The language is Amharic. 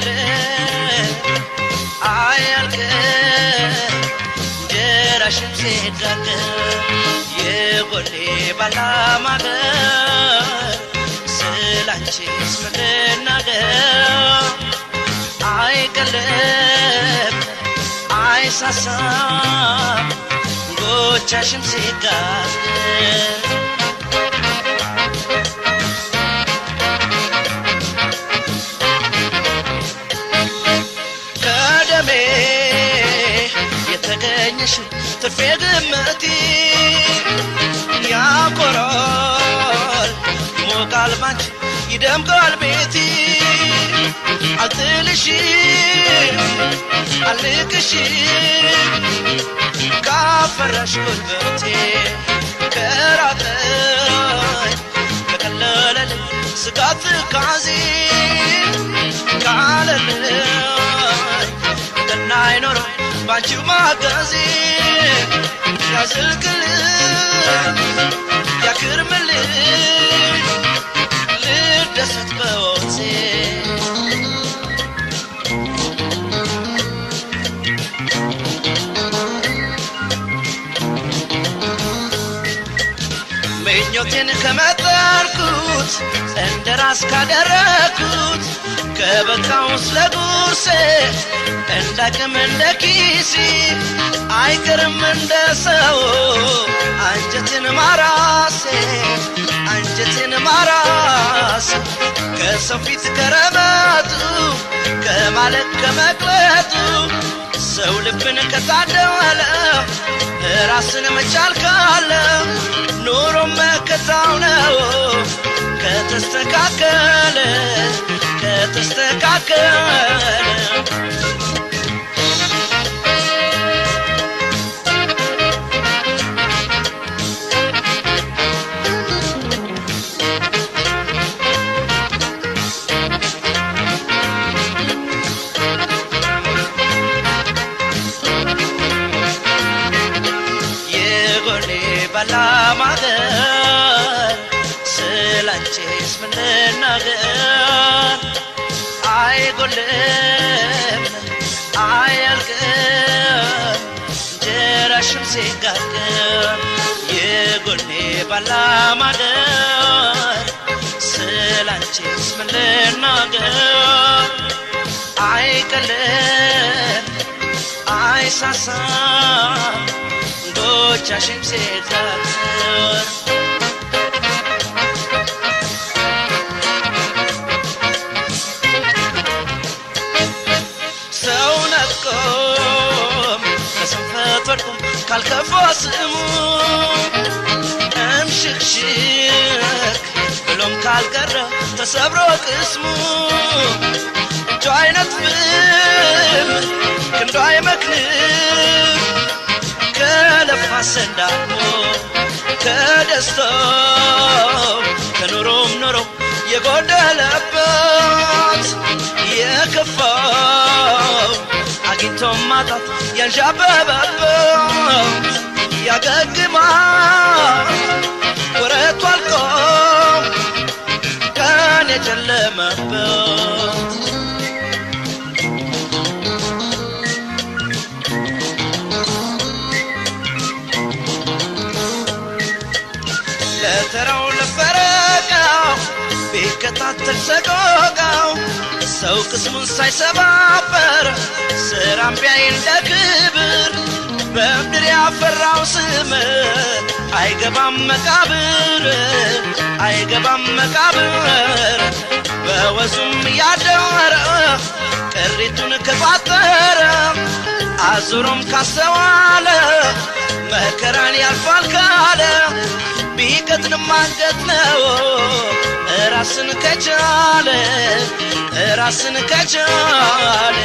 አይጎልም አያልቅም እንጀራሽም ሲጋገር የጎኔ ባላማገር ስላንቺስ ምን ልናገር? አይቀልም አይሳሳም ጎቻሽም ሲጋገር ከደሜ የተገኘሽ ትርፌ ግምቴ ያኮራል ይሞቃል ባንቺ ይደምቃል ቤቴ አልጥልሽም አልንቅሽም ካፈራሽ ጉልበቴ ከራቀኝ ከቀለለልኝ ስጋት ትካዜ ካለልኝ ቀና አይኖረው ባንቺው ማገዜ ያዝልቅልኝ ያክርምልኝ ልደሰት በወቴ ምኞቴን ከመጠርኩት እንደ ራስ ካደረኩት ከበቃው ስለ ጉርሴ እንደ አቅም እንደ ኪሴ አይቀርም እንደ ሰው አንጀቴን ማራሴ አንጀቴን ማራሴ ከሰው ፊት ከረመጡ ከማለቅ ከመቅለጡ ሰው ልብን ከታደለ ራስን መቻል ካለ ኑሮ መከታው ነው ከተስተካከለ ከተስተካከለ የጎኔ ባላማገር ስላንቺስ ምን ልናገር? አይጎልም አያልቅም እንጀራሽም ሲጋገር የጎኔ ባላማገር ስላንቺስ ምን ልናገር? አይቀልም አይሳሳም ጎቻሽም ሲጋገር ሰው ነጥቆም ከስንፈት ወድቆ ካልከፋ ስሙ እምሽክሽክ ብሎም ካልቀረ ተሰብሮ ቅስሙ እጁ አይነጥፍም ክንዱ አይመክንም ከለፋ ሰንዳሞ ከደስታው ከኑሮም ኑሮ የጎደለበት የከፋው አግኝቶ ማጣት ያንዣበበበት ያገግማል ወረቱ አልቆ ቀን የጨለመበት ለተራው ለፈረቃው ቢከታተል ሰቆቃው ሰው ቅስሙን ሳይሰባበር ስራም ቢያይ እንደ ክብር በምድር ያፈራው ስም አይገባም መቃብር አይገባም መቃብር በወዙም ያደረ ቅሪቱን ከቋጠረ አዙሮም ካስተዋለ መከራን ያልፋል ካለ ቢቀጥንም አንገት ነው ራስን ከቻለ ራስን ከቻለ።